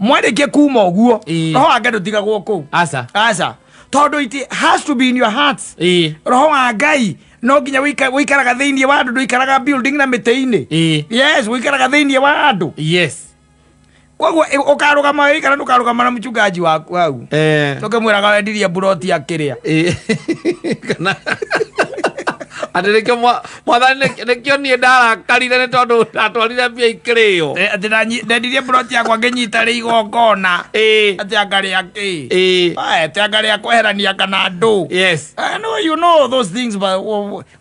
Mwarĩkia kuma ũguo, roho wa Ngai ndũtigagwo kũu. Aca. Aca, tondũ it has to be in your hearts. Roho wa Ngai no nginya ũikaraga thĩinĩ wa andũ, ndũikaraga building na mĩtĩ-inĩ. Yes, ũikaraga thĩinĩ wa andũ. Koguo ũkarũgama wĩikara, ndũkarũgama na mchungaji waku hau tũkĩmwĩraga wendirie mburoti akĩrĩa. Kana atĩ nĩkĩo mwathani, nĩkĩo niĩ ndarakarire nĩ tondũ ndatwarire mbia ikĩrĩo. Atĩ ndendirie mburoti yakwa ngĩnyita rĩ igongona. Atĩ angarĩa kĩ? Atĩ angarĩa kweherania kana ndũ. I know you know those things, but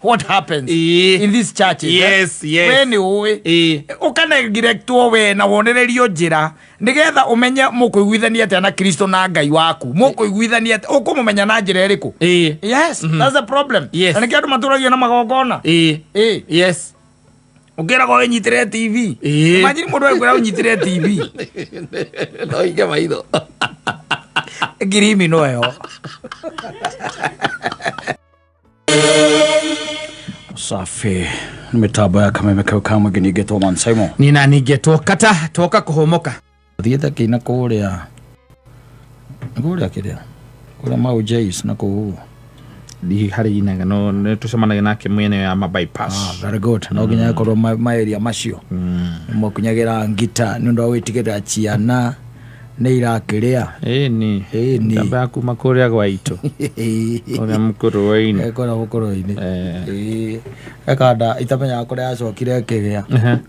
what happens in these churches, eh? Yes. We nĩ ũĩ ũkanegirektwo we na wonererio njĩra nĩgetha ũmenye mũkũiguithania atĩa na Kristo na Ngai waku, mũkũiguithania atĩa, ũkũmũmenya na njĩra ĩrĩkũ. Yes, that's the problem. Na nĩkĩo andũ matũragio na magongona. Ũkĩragwo wĩnyitĩre TV. Imagine mũndũ agĩkwĩra ũnyitĩre TV. No inge maitho. Ngirimi no ĩyo. Safi, nĩ mĩtambo ya Kameme kau ka mũingĩ, ningĩtwo Man Simon. Nina ningĩtwo kata twoka kũhũmũka. Thiĩte kĩina kũrĩa kũrĩa kĩrĩa kũrĩa mau Jays na kũu ũguo. Ndihi harĩ inaga no nĩ tũcemanagia nake mwena ya ma bypass. Ah, very good. No nginya ĩkorwo ma area macio nĩmokinyagĩra ngita nĩ ũndũ wa gwĩtigĩra ciana nĩ irakĩrĩa. Ĩni. Ĩni. Njamba ya kuma kũrĩa gwa itũ kũrĩa mũkũrũ-inĩ. Kũrĩa mũkũrũ-inĩ. Ekanda itamenyaga kũrĩa yacokire ĩkĩgĩa,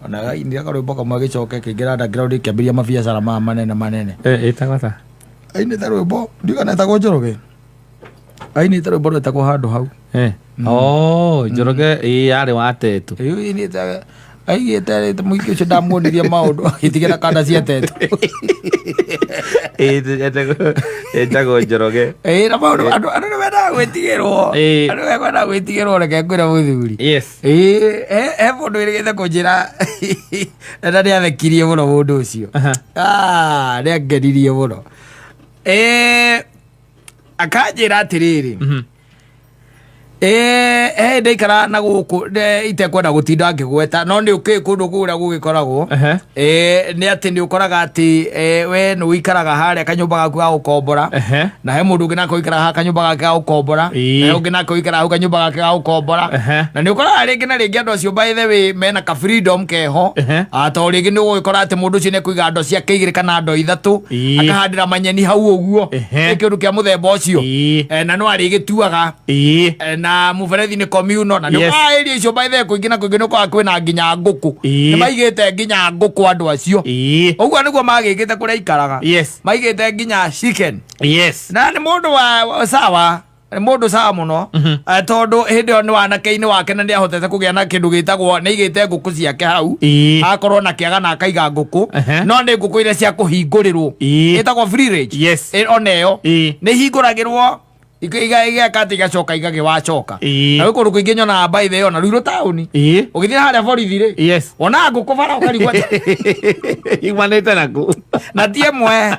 ona ainire karwĩmbo kamwe gĩcoke kĩingĩra underground ĩkĩambĩrĩria mabiacara maya manene manene. Ĩtagwo ta? Ainĩte rwĩmbo, ndiũĩ kana etagwo Njoroge, ainĩte rwĩmbo rwĩtagwo handũ hau. Oh, Njoroge, ĩ yarĩ wa tetu. Ainĩte aigĩte mũingĩ ũcio ndamuonirie maũndũ agĩtigĩra kanda cia tetu. Ĩtagwo Njoroge. Ĩĩ, na maũndũ andũ nĩ mendaga gwĩtigĩrwo. Andũ mendaga gwĩtigĩrwo, reke ngwĩre mũthuri. Ĩĩ, he mũndũ wĩrĩgĩte kũnjĩra na nĩ athekirie mũno mũndũ ũcio. Ah, nĩ angenirie mũno. Akanjĩra atĩrĩrĩ, ndaikara na gũkũ itekwenda gũtinda ngĩgweta, no nĩ ũkĩ kũndũ kũrĩa gũgĩkoragwo. Nĩ atĩ nĩ ũkoraga atĩ we nĩ ũikaraga harĩa kanyũmba gaku ga gũkombora, na he mũndũ ũngĩ nake ũikaraga haha kanyũmba gake ga gũkombora, na he ũngĩ nake ũikaraga hau kanyũmba gake ga gũkombora. Na nĩ ũkoraga rĩngĩ na rĩngĩ andũ acio by the way mena ka freedom keho. Ah, tondũ rĩngĩ nĩ ũgũgĩkora atĩ mũndũ ũcio nĩ ekũiga ndo ciake igĩrĩ kana ndo ithatũ, akahandĩra manyeni hau ũguo. Nĩ kĩndũ kĩa mũthemba ũcio. Na no arĩgĩtuaga. Na mũberethi nĩ communal, na nĩ ũkoraga area icio by the way kũingĩ na kũingĩ nĩ ũkoraga kwĩna nginya ngũkũ. Nĩ maigĩte nginya ngũkũ andũ acio. Ũguo nĩguo magĩkĩte kũrĩa ikaraga. Maigĩte nginya chicken. Na nĩ mũndũ wa sawa, nĩ mũndũ sawa mũno. Tondũ hĩndĩ ĩyo nĩ wanake-inĩ wake na nĩ ahotete kũgĩa na kĩndũ gĩtagwo nĩ aigĩte ngũkũ ciake hau. Akorwo na kĩaga na akaiga ngũkũ. No nĩ ngũkũ iria cia kũhingũrĩrwo. Ĩtagwo free range. Ona ĩyo nĩ hingũragĩrwo igeka atĩ igacoka igagĩwacoka. Na gwĩ kũndũ kũingĩ nyonaga by the way ona Ruiru taũni. Ũgĩthiĩ harĩa borithi rĩ, wonaga ngũkũ bara ũkarigwo Imanĩte naku. Na ti ĩmwe.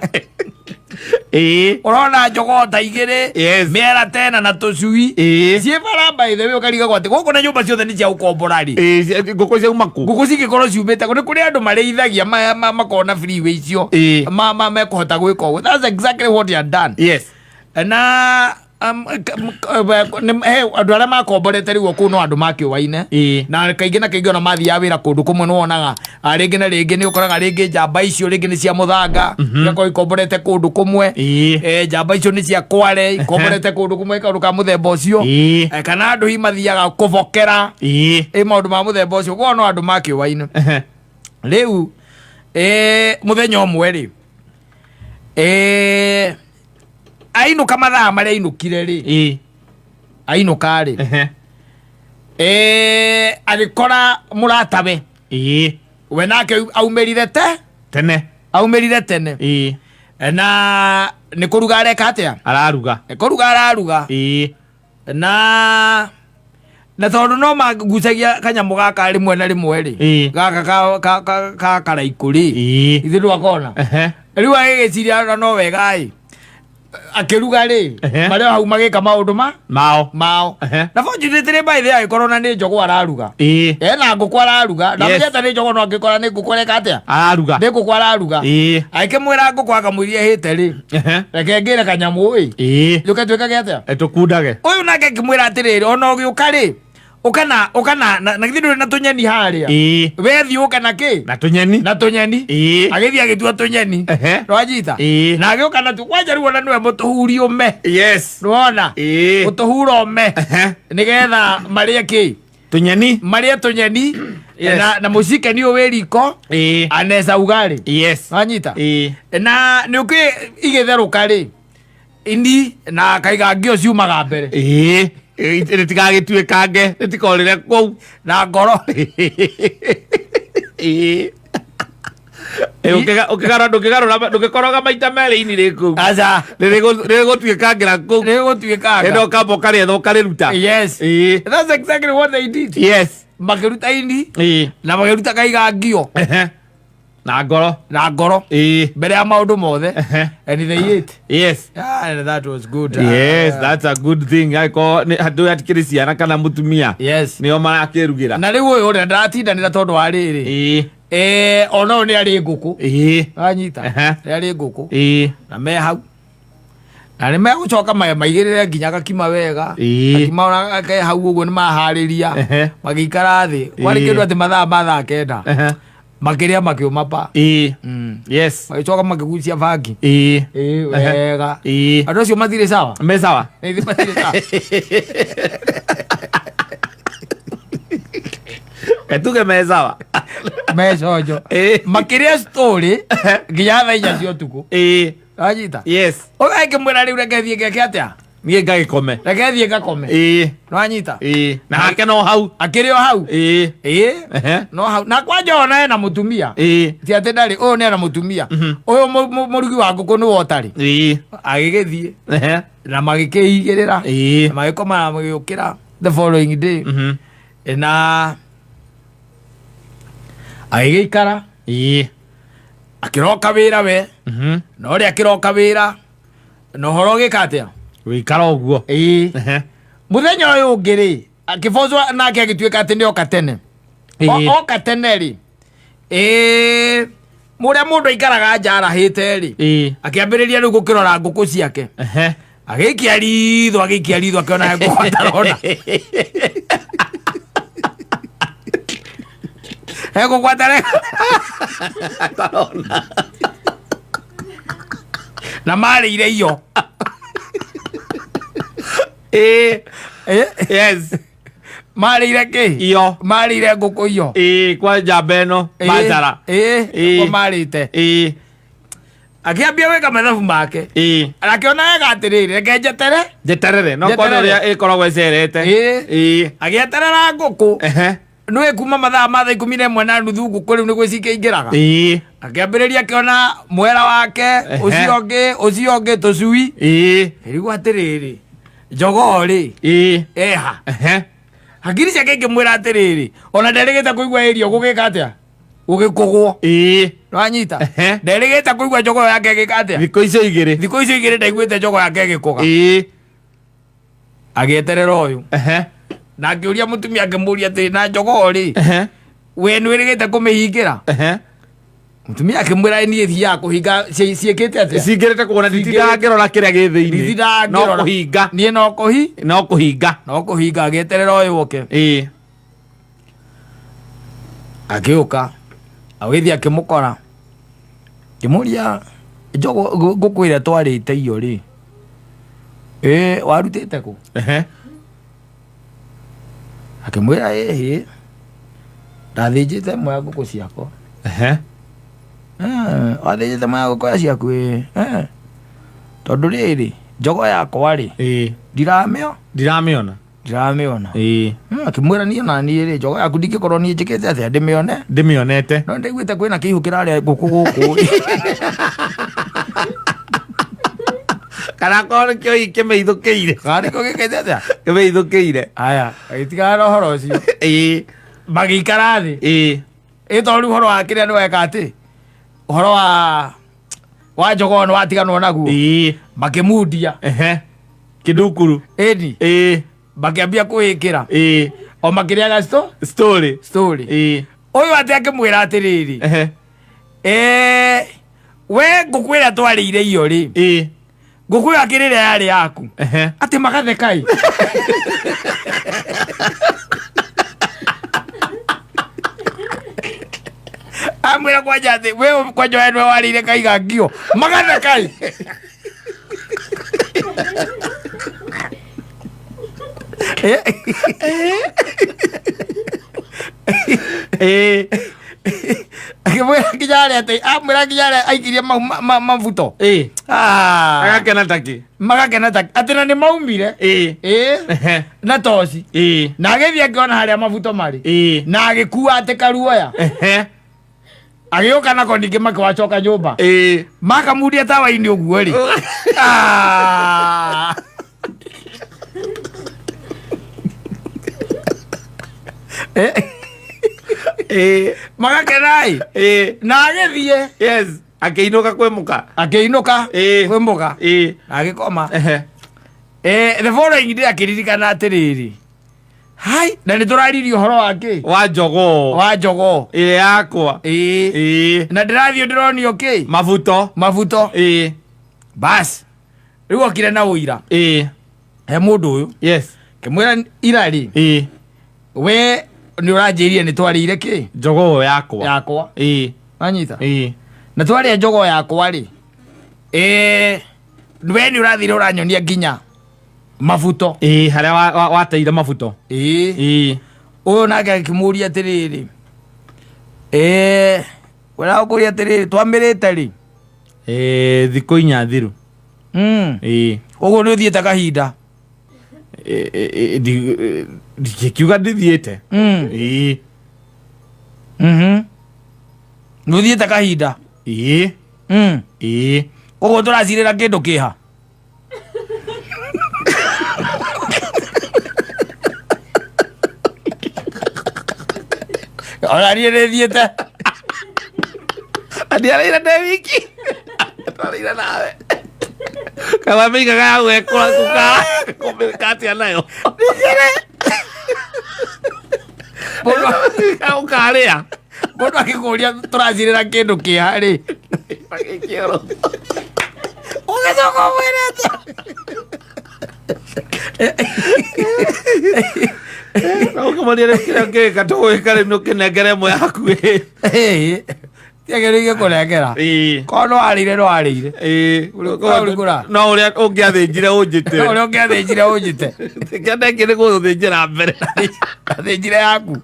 Ũrona njogoo ta igĩrĩ, mĩera tena na tũcui ciĩ bara by the way, ũkarigagwo atĩ gũkũ na nyũmba ciothe nĩ cia gũkombora rĩ. Ngũkũ ciauma kũ? Ngũkũ cingĩkorwo ciumĩte kũ? Nĩ kũrĩ andũ marĩithagia makona freeway icio mekũhota gwĩka ũguo. That's exactly what they had done. Na he andũ arĩa makomborete rĩu kũu no andũ makĩũaine. Na kaingĩ na kaingĩ ona mathiaga wĩra kũndũ kũmwe, nĩ wonaga rĩngĩ na rĩngĩ nĩ ũkoraga rĩngĩ njamba icio rĩngĩ nĩ cia mũthanga, igakorwo ikomborete kũndũ kũmwe. Njamba icio nĩ cia Kware, ikomborete kũndũ kũmwe, kaũndũ ka mũthemba ũcio. Kana andũ hihi mathiaga kũbokera. Maũndũ ma mũthemba ũcio koguo no andũ makĩũaine. Rĩu mũthenya ũmwe rĩ, ainũka mathaa marĩa ainũkire rĩ, ainũka rĩ, agĩkora mũratawe we nake aumĩrire te Tene. Aumĩrire tene. Na nĩ kũruga areka atĩa? Araruga. Nĩ kũruga araruga. Na tondũ no magucagia kanyamũ gaka rĩmwe na rĩmwe rĩ, gaka ka karaikũ rĩ, ithuĩ ndwakona. Rĩu agĩgĩciria no wega ĩ. Akĩruga rĩ, marĩ o hau magĩka maũndũ ma mao. Mao. Na fortunately by the way, agĩkorwo na nĩ njogoo araruga. Ena ngũkũ araruga. Ndamenyete nĩ njogoo, no angĩkora nĩ ngũkũ areka atĩa? Araruga. Nĩ ngũkũ araruga. Agĩkĩmwĩra ngũkũ, akamwĩria hĩte rĩ, reke ngĩre kanyamũ ĩ. Njũke twĩkage atĩa? Tũkundage. Ũyũ nake akĩmwĩra atĩrĩrĩ, ona ũgĩũka rĩ, ũka na ũka na na na githĩ ndũrĩ na tũnyeni harĩa? Wethiĩ ũke na kĩ? Na tũnyeni. Na tũnyeni. Agĩthiĩ agĩtua tũnyeni. Nwanyita? Na agĩũka natuo kwanja rĩu ona nĩwe mũtũhuri ũme. Nĩwona? Gũtũhura ũme nĩgetha marĩe kĩ? Tũnyeni. Marĩe tũnyeni. Na mũcikeni ũyũ wĩ riko anesa ugali. Nwanyita? Na nĩ ũkĩ igĩtherũka rĩ, ini na kaiga ngio ciumaga mbere. Rĩtigagĩtuĩkange, rĩtikorĩre kũu. Na ngoro. Ũkĩgarũra, ndũgĩkoroga maita merĩ ini rĩ kũu. Aca. Rĩrĩgũtuĩkangĩra kũu. Rĩgũtuĩkanga. Ĩno ũkamba ũkarĩetha ũkarĩruta. Yes. That's exactly what they did. Makĩruta ini na makĩruta kaiga ngio. Na ngoro. Na ngoro. Mbere ya maũndũ mothe. And they ate. Ah, and that was good. Yes, that's a good thing. Angĩkorwo handũ hatikĩrĩ ciana kana mũtumia, nĩo marakĩrugĩra. Na rĩu ũyũ ũrĩa ndaratindanĩra tondũ wa rĩrĩ, ona ũyũ nĩ arĩ ngũkũ. Anyita. Nĩ arĩ ngũkũ. Na me hau na nĩ megũcoka maigĩrĩre nginya gakima wega. Gakima ona ke hau ũguo nĩ maharĩria. Magĩikara thĩ kwarĩ kĩndũ atĩ mathaa ma thaa 9, makĩrĩa makĩũma pa. Magĩcoka makĩgucia bangi. Ĩĩ, wega. Andũ acio matirĩ sawa. Me sawa. Ĩĩ, matirĩ sawa. Etuge me sawa. Meconjo. Makĩrĩa story nginya thaa 4 cia ũtukũ. Anyita? Yes. Ũyũ akĩmwĩra rĩu reke thiĩ ngeke atĩa? Niĩ ngagĩkome. Reke thiĩ ngakome. Nĩwanyita? Ĩĩ, na hake no hau. Akĩrĩ o hau. Ĩĩ. No hau na kwanja ona ena mũtumia. Ti atĩ ndarĩ, ũyũ nĩ ena mũtumia. Ũyũ mũrugi wa ngũkũ nĩwe ũtarĩ. Agĩgĩthiĩ na magĩkĩigĩrĩra. Na magĩkoma na magĩũkĩra the following day. Na agĩgĩikara. Akĩroka wĩra we. Na ũrĩa akĩroka wĩra na ũhoro ũgĩka atĩa? Wĩikara ũguo. Ĩĩ. Mũthenya ũyũ ũngĩ rĩ, akĩbocwo nake agĩtuĩka atĩ nĩ oka tene. Oka tene rĩ, ĩĩ, mũrĩa mũndũ aikaraga nja arahĩte rĩ, akĩambĩrĩria rĩu gũkĩrora ngũkũ ciake. Agĩikia ritho, agĩikia ritho, akĩona he ngũkũ atarona. He ngũkũ atarona. Na marĩire iyo. Yes. Marĩire kĩ? Iyo. Marĩire ngũkũ iyo. Ĩĩ, kwa njamba ĩno manjara. Ĩĩ, ũguo marĩte. Akĩambia gwĩka mathabu make. Akĩona wega atĩrĩrĩ, reke njetere. Njeterere no kwana Njeterere. ũrĩa ĩkoragwo ĩcerete. Agĩeterera ngũkũ. Nĩwe kuma mathaa ma thaa 11:30 ngũkũ rĩu nĩguo cikĩingĩraga. Akĩambĩrĩria akĩona mwera wake, ũcio ũngĩ, ũcio ũngĩ, tũcui. Ĩrigwo atĩrĩrĩ, njogoo rĩ, eha. Hakiri ciake ikĩmwĩra atĩrĩrĩ, ona nderĩgĩte kũigua ĩrio gũgĩka atĩa? Gũgĩkũgwo. Nĩwanyita? Nderĩgĩte kũigua njogoo yake ĩgĩka atĩa? Thikũ icio igĩrĩ. Thikũ icio igĩrĩ ndaiguĩte njogoo yake ĩgĩkũga. Agĩeterera ũyũ. Na akĩũria mũtumia, akĩmũria atĩrĩ, na njogoo rĩ, we nĩwĩrĩgĩte kũmĩhingĩra? Mũtumia akĩmwĩra, niĩ thiaga kũhinga ciĩkĩte atĩa? Cingĩrĩte kuona nditindaga ngĩrora kĩrĩa gĩ thĩinĩ. Nditindaga No ngĩrora. kũhinga. Niĩ no kũhi No kũhinga. No kũhinga. Agĩeterera ũyũ oke. Agĩũka, agĩthiĩ akĩmũkora, akĩmũria, njogo ngũkũ ĩrĩa twarĩte iyo rĩ, ĩ warutĩte kũ? Akĩmwĩra, ĩhĩ, ndathĩnjĩte ĩmwe ya ngũkũ ciakwa. Wathĩnjĩte ĩmwe ya ngũkũ ciaku? Ĩ. Tondũ rĩrĩ, njogo yakwa rĩ, ndiramĩo Ndiramĩona. Ndiramĩona. Akĩmwĩra, niĩ na niĩ rĩ, njogo yaku ndingĩkorwo niĩ njĩkĩte atĩa ndĩmĩone. Ndĩmĩonete. No ndaiguĩte kwĩna kĩihũ kĩrarĩa ngũkũ gũkũ. Kana korwo nĩkĩo hihi kĩmĩithũkĩire. Kana nĩkĩo gĩkĩte atĩa? Kĩmĩithũkĩire. Aya, agĩtigana na ũhoro ũcio. Magĩikara thĩ. Ĩ tondũ rĩu ũhoro wa kĩrĩa nĩ weka atĩ ũhoro wa Wa jogoo nĩ watiganwo naguo. Ĩĩ. Makĩmundia. Ehe. Kĩndukuru. Ĩni. Ĩĩ. Makĩambia kwĩĩkĩra. Ĩĩ. O makĩrĩaga Story. Story. Ĩĩ. Ũyũ atĩ akĩmwĩra atĩrĩrĩ. Ehe. We ngũkũ ĩrĩa twarĩire iyo rĩ. Ĩĩ. Ngũkũ ĩyo akĩrĩrĩa yarĩ yaku. Ehe. Atĩ magatheka ĩ. Amwĩra kwanja atĩ we kwanja we nĩwe warĩire kaiga ngio. Magatheka ĩ. Ĩĩ. Akĩmwĩra nginya harĩa atĩ amwĩra nginya harĩa aikirie mabuto. Ĩĩ. Ah. Agakena takĩ. Magakena ta atĩ na nĩ maumire. Ĩĩ. Ĩĩ. Ehe. Na toci. Ĩĩ. Na agĩthiĩ akĩona harĩa mabuto marĩ. Ĩĩ. Na agĩkua atĩ karuoya. Ehe. Agĩũka nako ningĩ makĩwacoka nyũmba. Ĩĩ. Makamundia tawa-inĩ ũguo rĩ. Ah. Ĩĩ. Magakena ĩ. Ĩĩ. Na agĩthiĩ. Yes. Akĩinũka kwĩ mũka. Akĩinũka Ĩĩ. kwĩ mũka. Ĩĩ. Na agĩkoma. Ehe. The following day akĩririkana atĩrĩrĩ. Hai, na nĩ tũraririe ũhoro wa kĩ? Wa jogoo. Wa jogoo. Ĩrĩa yakwa. Ĩĩ. Ĩĩ. Na ndĩrathiĩ ndĩronio kĩ? Mabuto. Mabuto. Ĩĩ. Bas. Rĩu okire na ũira. Ĩĩ. He mũndũ ũyũ. Yes. Kĩmwĩra ira rĩ. Ĩĩ. We nĩ ũranjĩrire nĩ twarĩire kĩ? Jogoo yakwa. Yakwa. Ĩĩ. Wanyita? Ĩĩ. Na twarĩa jogoo yakwa rĩ. We nĩ ũrathire ũranyonia nginya mabuto. Ĩĩ, harĩa wateire mabuto. Ĩĩ. Ĩĩ. Ũyũ nake akĩmũria atĩrĩrĩ. Ũrakũria atĩrĩrĩ, twamĩrĩte rĩ? Ĩĩ, thikũ inya thiru. Ĩĩ. Ũguo nĩ ũthiĩte kahinda. Ndingĩkiuga ndithiĩte. Ĩĩ. Nĩ ũthiĩte kahinda. Ĩĩ. Ĩĩ. Ũguo tũracirĩra kĩndũ kĩha. Ona niĩ nĩ thiĩte. Ndiarĩire ndĩ wiki. Twarĩire nawe. Kana mĩigaga ya gwekũra kũmĩka atĩa nayo? Ũkarĩa. Mũndũ akĩkũria tũracirĩra kĩndũ kĩha rĩ. Ũgĩcoka ũmwĩre atĩa? Na ũkĩmonia rĩu kĩrĩa ũngĩka tũgwĩka rĩu nĩ ũkĩnengere ĩmwe yaku ĩ. Ĩĩ. Tiagĩrĩire kũnengera. Ĩĩ. Korwo no warĩire no warĩire. Ĩĩ. Ũrĩkũra? No ũrĩa ũngĩathĩnjire ũnjĩte. No ũrĩa ũngĩathĩnjire ũnjĩte. Kĩndekĩ nĩ gũthĩnjĩra mbere. Athĩnjire yaku.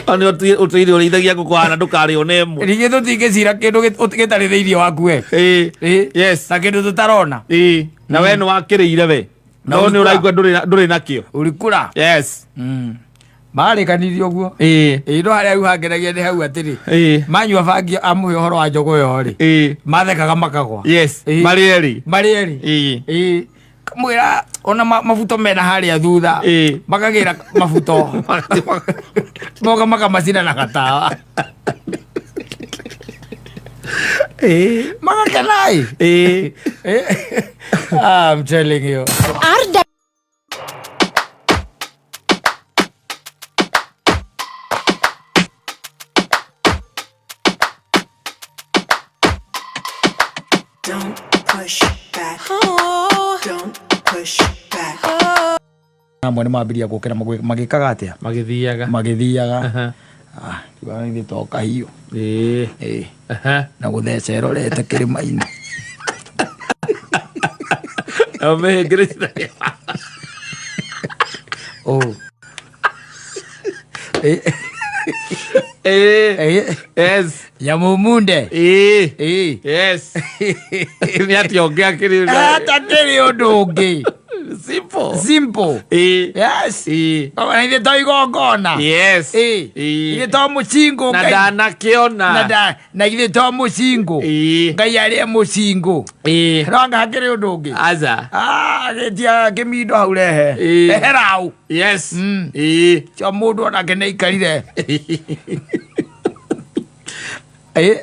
No nĩ ũtũire ũrĩithagia ngũkũ hana ndũkarĩo nĩ ĩmwe. Ningĩ tũtingĩcira kĩndũ gĩtarĩ thĩinĩ waku we. Ĩĩ. Ĩĩ. Yes. Na kĩndũ tũtarona. Ĩĩ. Na we nĩ wakĩrĩire we. Na No nĩ ũrĩkũra. ũraigua ndũrĩ nakĩo. Ũrĩkũra. Yes. Marĩkanirie ũguo. Ĩĩ. Ĩĩ, no harĩa rĩu hangenagia nĩ hau atĩrĩ. Ĩĩ. Manyua bangi amũhe ũhoro wa njogoo ĩyo rĩ. Ĩĩ. Mathekaga makagwa. Yes. Ĩĩ. Marĩ erĩ. Marĩ erĩ. Ĩĩ. Ĩĩ. Kamwĩra ona mabuto mena harĩa thutha. Ĩĩ. Makagĩra mabuto. Moka makamacina na gatawa. Ĩĩ. Magakena ĩ. Ĩĩ. I'm telling you. Arda Don't push back. Don't push back. Amwe nĩ mambiria gũkĩra magĩkaga atĩa? Magĩthiaga. Magĩthiaga. Aha. Ah, tiga ithuĩ to kahiũ. Ĩĩ. Ĩĩ. Aha. Na gũtheca ĩrorete kĩrĩma-inĩ. Nao mĩhĩngĩrĩcithagia. Oh. Ĩĩ. Ĩĩ. Ĩĩ. Yes. Nyamũmunde. Ĩĩ. Ĩĩ. Yes. Nĩ atĩa ũngĩ akĩrĩ Atakĩrĩ ũndũ ũngĩ. Simple. Simple. Ĩĩ. Yes. Ĩĩ. Na ithuĩ to igongona. Yes. Ĩĩ. Ĩĩ. Ithuĩ to mũcingũ. Na Ngai. ndanakĩona. Na na ithuĩ to mũcingũ. Ĩĩ. Ngai arĩe mũcingũ. Ĩĩ. No anga hakĩrĩ ũndũ ũngĩ. Aca. Ah, gĩtia kĩmindo hau rehe. Ĩĩ. Ehera hau. Yes. Ĩĩ. Cio mũndũ onake nĩ aikarire.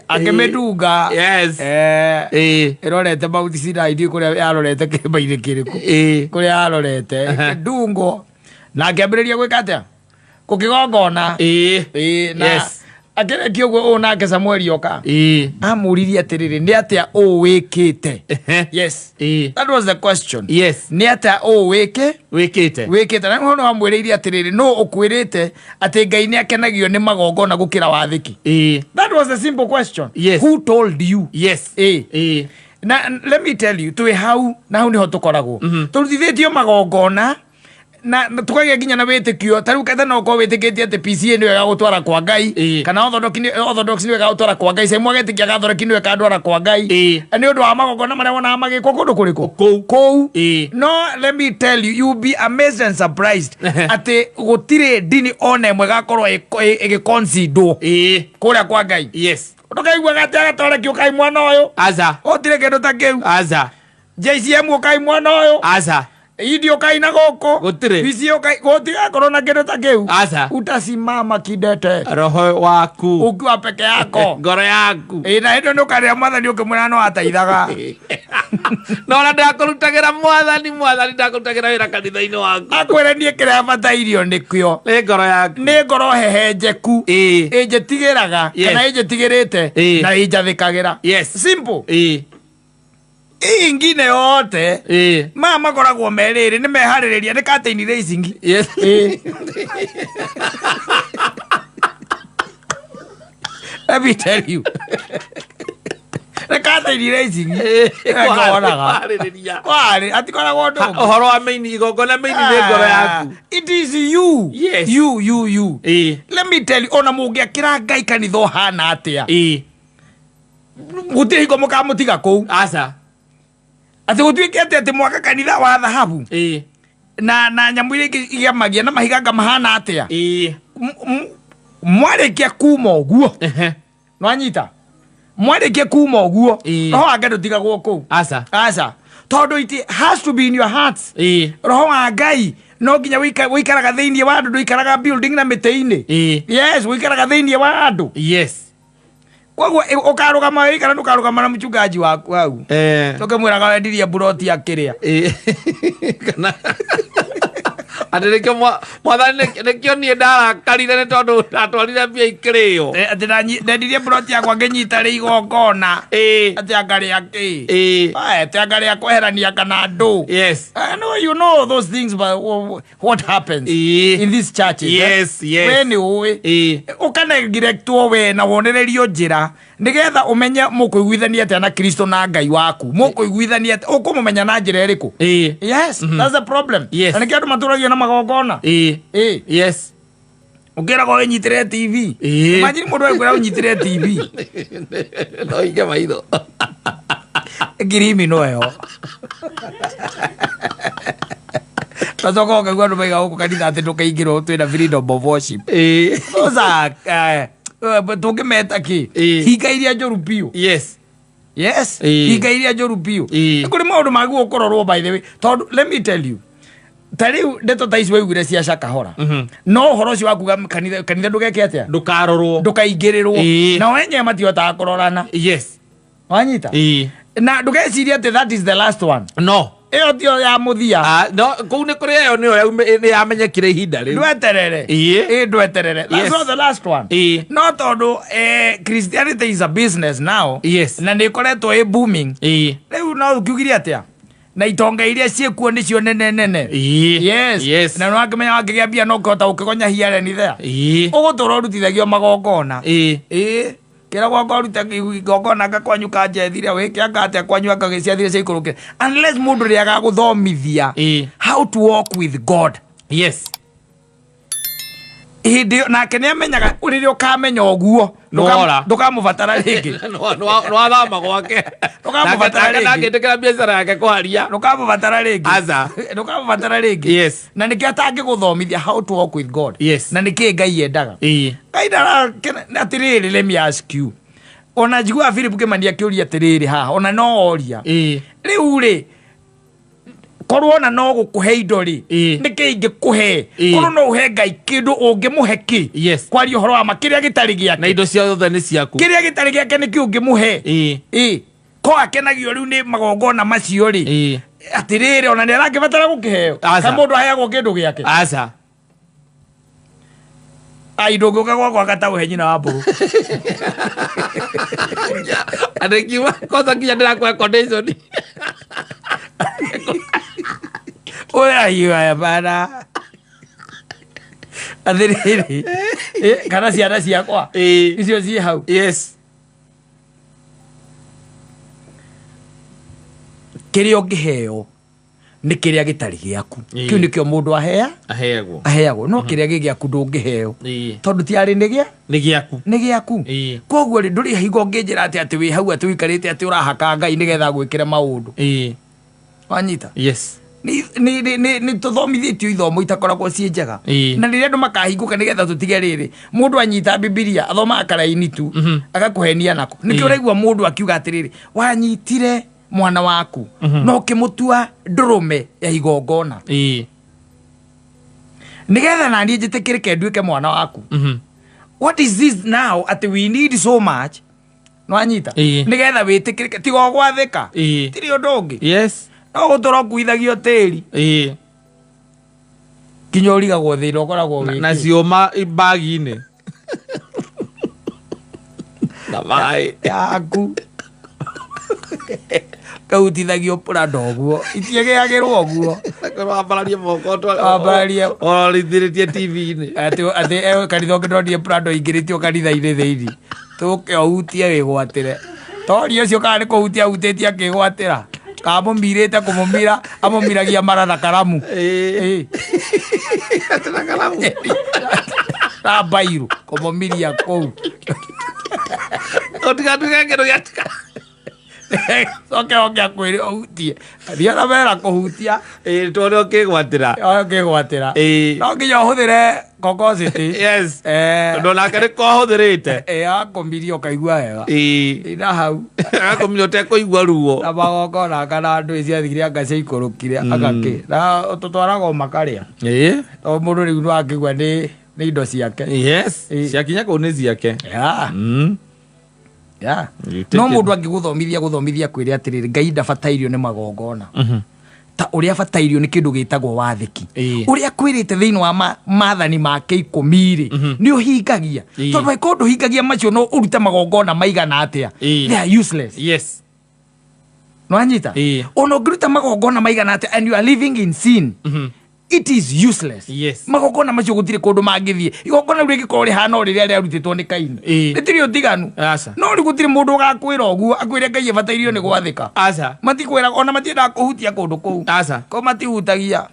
Akĩmĩndunga. Yes. Ĩrorete Mount Sinai, ndiũĩ kũrĩa yarorete, kĩrĩma-inĩ kĩrĩkũ kũrĩa yarorete. Ĩkĩndungwo na akĩambĩrĩria gwĩka atĩa? Kũkĩgongona. Ĩ, na akĩrĩkia ũguo ũũ, nake Samueli oka amũririe atĩrĩrĩ, nĩ atĩa ũũ wĩkĩte? Yes. That was the question. Nĩ atĩa ũũ wĩkĩ Wĩkĩte. Wĩkĩte? Na nĩ wamwĩrĩire atĩrĩrĩ, nũ ũkwĩrĩte atĩ Ngai nĩ akenagio nĩ magongona gũkĩra wathĩki? That was a simple question. Who told you? Na let me tell you, twĩ hau na hau nĩho tũkoragwo tũrutithĩtio magongona na tũkagĩa nginya na wĩtĩkio. Ta rĩu ketha no ũkorwo wĩtĩkĩtie atĩ PCA nĩyo ĩgagũtwara kwa Ngai, kana Orthodox Orthodox nĩyo ĩgagũtwara kwa Ngai, Saimu agetĩkia Gathoreki nĩyo ĩkandwara kwa Ngai. Nĩ ũndũ wa magongona marĩa wonaga magĩkwo kũndũ kũrĩkũ? Kũu. Kũu. No let me tell you, you'll be amazed and surprised atĩ gũtirĩ ndini ona ĩmwe ĩgakorwo ĩgĩconsiderwo kũrĩa kwa Ngai. Ndũkaiguaga atĩ Agatoreki ũkai mwana ũyũ. Aca. Gũtirĩ kĩndũ ta kĩu. Aca. JCM ũkai mwana ũyũ. Aca. Idi ũkai na gũkũ. Gũtirĩ. PCA ũkai, gũtigakorwo na kĩndũ ta kĩu. Aca. Utasimama kidete Roho waku. Ukiwa peke yako. Ngoro yaku. Ĩ, na hĩndĩ ĩyo nĩ ũkarĩra Mwathani ũkĩmwĩra no ateithaga. No ona ndakũrutagĩra Mwathani, Mwathani, ndakũrutagĩra wĩra kanitha-inĩ waku. Akwĩre niĩ kĩrĩa batairio nĩkĩo Nĩ ngoro yaku. Nĩ ngoro hehenjeku ĩnjĩtigĩraga kana ĩnjĩtigĩrĩte na ĩnjathĩkagĩra. Simple. Hii ingine yote maya makoragwo merĩrĩ nĩ meharĩrĩria, nĩ curtain raising. Let me tell you, nĩ curtain raising. Ngoraga. Kwarĩrĩria. Kwarĩ atikoragwo ũndũ ũngĩ. Ũhoro wa maini, igongona maini nĩ ngoro yaku. It is you. You, you, you. Let me tell you, ona mũngĩakĩra Ngai kanitha ũhana atĩa, gũtirĩ hingo mũkamũtiga kũu. Aca. Atĩ gũtuĩke atĩ mwaka kanitha wa thahabu na nyamũ iria ingĩ igemagia na mahiga nga mahana atĩa, mwarĩkia kuma ũguo, nwanyita, mwarĩkia kuma ũguo, roho wa Ngai ndũtigagwo kũu. Aca. Aca, tondũ it has to be in your hearts. Roho wa Ngai no nginya wĩikaraga thĩinĩ wa andũ, ndũikaraga building na mĩtĩ-inĩ. Yes, wĩikaraga thĩinĩ wa andũ. Koguo ũkarũgama wĩikara, ndũkarũgama na mchungaji waku hau tũkĩmwĩraga wendirie mburoti akĩrĩa. Kana atĩ nĩkĩo Mwathani, nĩkĩo niĩ ndarakarire nĩ tondũ ndatwarire mbia ikĩrĩo. Atĩ ndendirie mburoti yakwa ngĩnyita rĩ igongona. Atĩ angarĩa kĩ? Atĩ angarĩa kweherania kana andũ. I know you know those things, but what happens in these churches, eh? Yes. We nĩ ũĩ ũkanegirectwo we na wonererio njĩra nĩgetha ũmenye mũkũiguithania atĩa na Kristo na Ngai waku, mũkũiguithania atĩa, ũkũmũmenya na njĩra ĩrĩkũ. Yes, that's the problem. Na nĩkĩo andũ matũragio na magongona. Ũkĩragwo wĩnyitĩre TV. Imagine mũndũ agĩkwĩra ũnyitĩre TV. No inge maitho. Ngirimi no ĩyo tacoka ũkaigua andũ maiga gũkũ kanitha atĩ ndũkaingĩrwo, twĩna freedom of worship. Those are tũngĩmeta kĩ? Hinga iria njũru biũ. Yes. Hinga iria njũru biũ. Nĩ kũrĩ maũndũ magĩrĩirwo kũrorwo, by the way, tondũ let me tell you, ta rĩu ndeto ta ici waiguire cia Shakahola, no ũhoro ũcio wa kuga kanitha ndũgeke atĩa? Ndũkarorwo. Ndũkaingĩrĩrwo. Nao enyewe matihotaga kũrorana. Wanyita? Na ndũgecirie atĩ that is the last one. No. Ĩyo tiyo ya mũthia. Ah, no kũu nĩ kũrĩ ĩyo nĩyo nĩ yamenyekire ihinda rĩu. Ndweterere. Ĩ, ndweterere, that's not the last one. No tondũ Christianity is a business now na nĩ ĩkoretwo ĩ booming rĩu, no ũkiugire atĩa na itonga iria ciĩkuo nĩcio nene nene. Na nĩ wakĩmenya wakĩgĩa mbia no ũkĩhota gũkĩgonya hiareni there. Ũgũtũra ũrutithagio magongona. Ĩ, kĩragwo anga ũrute igongona anga kwanyu kanjethire wĩke anga atĩa kwanyu anga gĩciathire ciaikũrũkire, unless mũndũ rĩrĩa agagũthomithia how to walk with God. Hĩndĩ ĩyo nake nĩ amenyaga rĩrĩa ũkamenya ũguo, Nĩwora. ndũkamũbatara rĩngĩ. Nĩwathama gwake. Ndũkamũbatara rĩngĩ. Ndangĩtĩkĩra biacara yake kwaria. Ndũkamũbatara rĩngĩ. Aca. Ndũkamũbatara rĩngĩ. Na nĩkĩo atangĩgũthomithia how to walk with God na nĩkĩ Ngai endaga. Ngai ndarakena atĩrĩrĩ, let me ask you, ona njiguaga Philip Kĩmani akĩũria atĩrĩrĩ haha, ona no oria rĩu rĩ, Korwo ona no gũkũhe indo rĩ, Ĩĩ. nĩkĩ ingĩkũhe? Ĩĩ. Korwo no ũhe Ngai kĩndũ, ũngĩmũhe kĩ? Yes. Kwaria ũhoro wa ma, kĩrĩa gĩtarĩ Na gĩake, indo ciothe nĩ ciaku. Kĩrĩa gĩtarĩ gĩake nĩkĩ ũngĩmũhe? Ĩĩ. Ĩ ko akenagio rĩu nĩ magongona macio rĩ? Ĩĩ. Atĩrĩrĩ, ona nĩ arakĩbatara gũkĩheo? Aca. Ka mũndũ aheagwo kĩndũ gĩake? Aca. Ai, ndũngĩũka gwakwa gataũhe nyina wa mbũrũ. Andĩ ngiuga kwanza nginya ndĩrakũhe condition. Ũyaiyo bana, atĩrĩrĩ, kana ciana ciakwa Ĩĩ. icio ciĩ hau. Yes. Kĩrĩa ũngĩheo nĩ kĩrĩa gĩtarĩ gĩaku. Ĩĩ. Kĩu nĩkĩo mũndũ ahea Aheagwo. Aheagwo, no kĩrĩa gĩ gĩaku ndũngĩheo, Ĩĩ. tondũ ti arĩ nĩ gĩa Nĩ gĩaku. Nĩ gĩaku. Ĩĩ. Koguo rĩ, ndũrĩ hingo ũngĩnjĩra atĩ wĩ hau, atĩ ũikarĩte, atĩ ũrahaka Ngai nĩgetha gwĩkĩre maũndũ. Ĩĩ. Wanyita? Yes. Nĩ tũthomithĩtio ithomo itakoragwo ciĩ njega. Ĩĩ. Na rĩrĩa andũ makahingũka nĩgetha tũtige rĩrĩ, mũndũ anyita Bibilia athomaga karaini tu, agakũhenia nako. Nĩkĩo Ĩĩ. ũraigua mũndũ akiuga atĩrĩrĩ, wanyitire mwana waku no ũkĩmũtua ndũrũme ya igongona Ĩĩ. nĩgetha naniĩ njĩtĩkĩrĩke nduĩke mwana waku. What is this now atĩ we need so much? Nwanyita? Ĩĩ. Nĩgetha wĩtĩkĩrĩke, tiga ũgwathĩka. Ĩĩ. Tirĩ ũndũ ũngĩ, Yes. no gũtũra ũkuithagio tĩri Ĩĩ. nginya ũrigagwo thĩna ũkoragwo Na- wĩ na kĩ. ciũma bagi-inĩ na maĩ. Yaku kahutithagio prado ũguo, itiĩgĩagĩrwo ũguo. Wambararie moko. Wambararie. Orithĩrĩtie TV-inĩ. Atĩ kanitha ũngĩ ndonire prado ingĩrĩtio kanitha-inĩ thĩinĩ, tũke ũhutie wĩgwatĩre. Tori ũcio kana nĩ kũhutia ahutĩtie akĩgwatĩra, kamũmirĩte kũmũmira, amũmiragia mara na karamu. Ĩĩ. Ĩ. Atĩ na karamu. Na mbairu kũmũmiria kũu. Ũtigatuĩke kĩndũ gĩa Coke oke akwĩre ũhutie, thiĩ na mera kũhutia. Ĩĩ, tuone ũkĩgwatĩra. Ũkĩgwatĩra. Ĩĩ. No nginya ũhũthĩre kokositi. Yes. Eh. Tondũ onake nĩ kohũthĩrĩte. Akũmiria ũkaigua wega. Ĩĩ. Ina hau. Agakũmiria ũtekũigua ruo. Na magongona kana andũ ciathire anga ciaikũrũkire agakĩ na tũtwaragwo makarĩa. Ĩĩ. Tondũ mũndũ rĩu no akĩgua nĩ indo ciake. Yes. Ĩĩ. Ciakinya kũu nĩ ciake. Yeah. Yeah. You take No it. mũndũ angĩgũthomithia gũthomithia kwĩre atĩrĩrĩ, Ngai ndabatairio nĩ magongona ta ũrĩa abatairio nĩ kĩndũ gĩtagwo wathĩki. Ĩĩ. Ũrĩa kwĩrĩte thĩinĩ wa maathani make 10 rĩ, nĩ ũhingagia? Ĩĩ. Tondũ angĩkorwo ndũhingagia macio, no ũrute magongona maigana atĩa, Ĩĩ. they are useless. Yes. Nwanyita? Ĩĩ. Ona ũngĩruta magongona maigana atĩa and you are living in sin, it is useless. Yes. Magongona macio gũtirĩ kũndũ mangĩthiĩ. Igongona rĩu rĩngĩkorwo rĩhana o rĩrĩa rĩarutĩtwo nĩ Kaini, Ĩĩ. rĩtirĩ ũtiganu. Aca. No rĩu gũtirĩ mũndũ ũgakwĩra ũguo, akwĩre Ngai ĩbatairio nĩ gwathĩka. Aca. Matikwĩra, ona matiendaga kũhutia kũndũ kũu. Aca. Kũu matihutagia,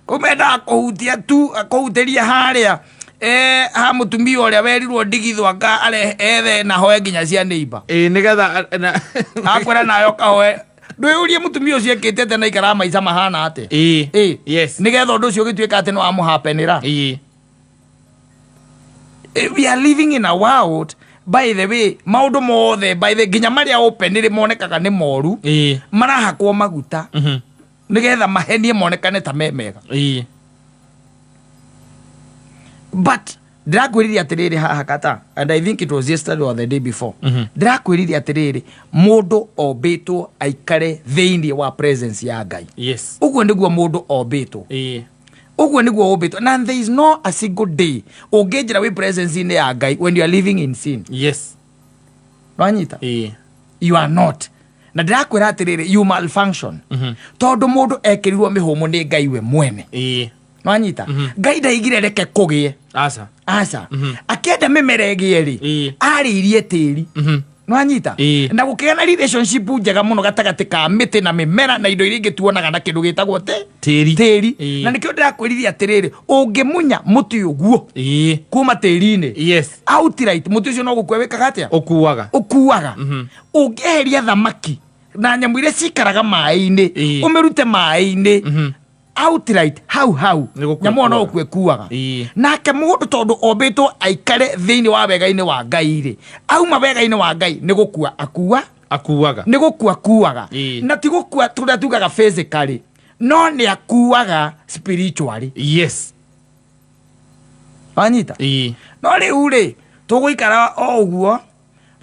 kũu mendaga kũhutia tu, kũhutĩria harĩa ha mũtumia ũrĩa werirwo ndigithũ anga arehe ethe na hoe nginya cia neighbor. Ĩĩ, nĩgetha Akwĩra nawe ũkahoe, ndwĩyũrie mũtumia ũcio ekĩte atĩa na ikaraga maica mahana atĩa. Ĩĩ. Ĩ. Yes. Nĩgetha ũndũ ũcio ũgĩtuĩka atĩ nĩ wamũhapenĩra. Ĩĩ. We are living in a world, by the way, maũndũ mothe, by the nginya marĩa open rĩ monekaga nĩ moru, Ĩĩ. marahakwo maguta nĩgetha mahenie monekane ta me mega. Ĩĩ. But ndĩrakwĩrire atĩrĩrĩ haha kata, and I think it was yesterday or the day before, ndĩrakwĩrire atĩrĩrĩ, mũndũ ombĩtwo aikare thĩinĩ wa presence ya Ngai. Yes. Ũguo nĩguo mũndũ ombĩtwo. Ĩĩ. Ũguo nĩguo ũmbĩtwo, na there is no a single day ũngĩnjĩra wĩ presence-inĩ ya Ngai when you are living in sin. Yes. Nwanyita? Ĩĩ. You are not. Na ndĩrakwĩra atĩrĩrĩ, you malfunction, tondũ mũndũ ekĩrirwo mĩhũmũ nĩ Ngai we mwene. Ĩĩ. Nwanyita? Ngai ndaigire reke kũgĩe. Aca. Aca, akĩenda mĩmera ĩgĩe rĩ, arĩirie tĩri. Nwanyita? Ĩĩ. Na gũkĩgĩa na relationship njega mũno gatagatĩ ka mĩtĩ na mĩmera na indo iria ingĩ tuonaga na kĩndũ gĩtagwo te Tĩri. Tĩri. Ĩĩ. Na nĩkĩo ndĩrakwĩrithia atĩrĩrĩ, ũngĩmunya mũtĩ ũguo Ĩĩ. kuma tĩri-inĩ, Yes. outright mũtĩ ũcio no gũkua wĩkaga atĩa? Ũkuaga. Ũkuaga. Ũngĩeheria thamaki na nyamũ iria cikaraga maĩ-inĩ, Ĩĩ. ũmĩrute maĩ-inĩ outright, hau hau Nĩ gũkua nyamũ ĩyo no ĩkuaga. gũkua ĩkuaga. Ĩĩ. Nake mũndũ, tondũ ombĩtwo aikare thĩinĩ wa wega-inĩ wa Ngai rĩ, auma wega-inĩ wa Ngai nĩ gũkua akua. Akuaga. Nĩ gũkua kuaga. Ĩĩ. Na ti gũkua tũrĩa tugaga physically. No nĩ akuaga spiritually. Yes. Wanyita? Ĩĩ. No rĩu rĩ, tũgũikara o ũguo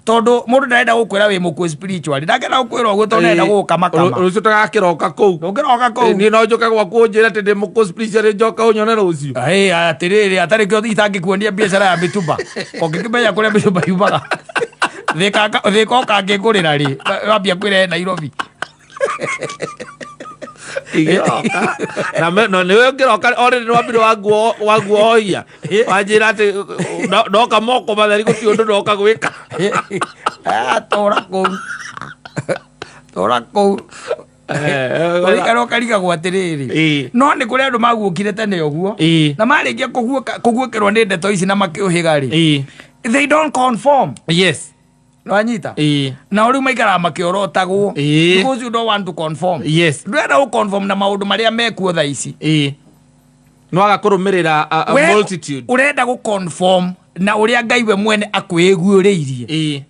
tondũ mũndũ ndarenda gũkwĩra wĩ mũkuũ spiritually, ndangĩenda gũkwĩra ũguo tondũ ndarenda gũgũkamakama. Rũciũ tũgakĩroka kũu. Ndũngĩroka kũu. Niĩ no njũke gwaku ũnjĩre atĩ ndĩ mũkuũ spiritually, njoke ũnyone rũciũ. Ĩ, atĩrĩrĩ, atarĩ kĩo itangĩkuonia biacara ya mĩtumba, ũngĩkĩmenya kũrĩa mĩtumba yumaga. Thĩka ũkangĩngũrĩra rĩ, wambia kwĩrehe Nairobi. Igĩroka. Na no nĩwe ũngĩroka already nĩwambire wanguohoia. Wanjĩra atĩ ndoka moko matheri gũtirĩ ũndũ ndoka gwĩka. Ah, tũra kũu. Tũra kũu. Ũrĩikara ũkarigagwo atĩrĩrĩ. No nĩ kũrĩ andũ maguũkire tene ũguo. Na marĩkia kũguũkĩrwo nĩ ndeto ici na makĩũhĩga rĩ. They don't conform. Yes. Nĩwanyita? Nao rĩu maikaraga makĩorotagwo. Because you don't want to conform. Yes. Ndũrenda gũ conform na maũndũ marĩa mekuo thaa ici. Nĩwaga kũrũmĩrĩra a We multitude. ũrenda gũ conform na ũrĩa Ngai we mwene akwĩguũrĩirie.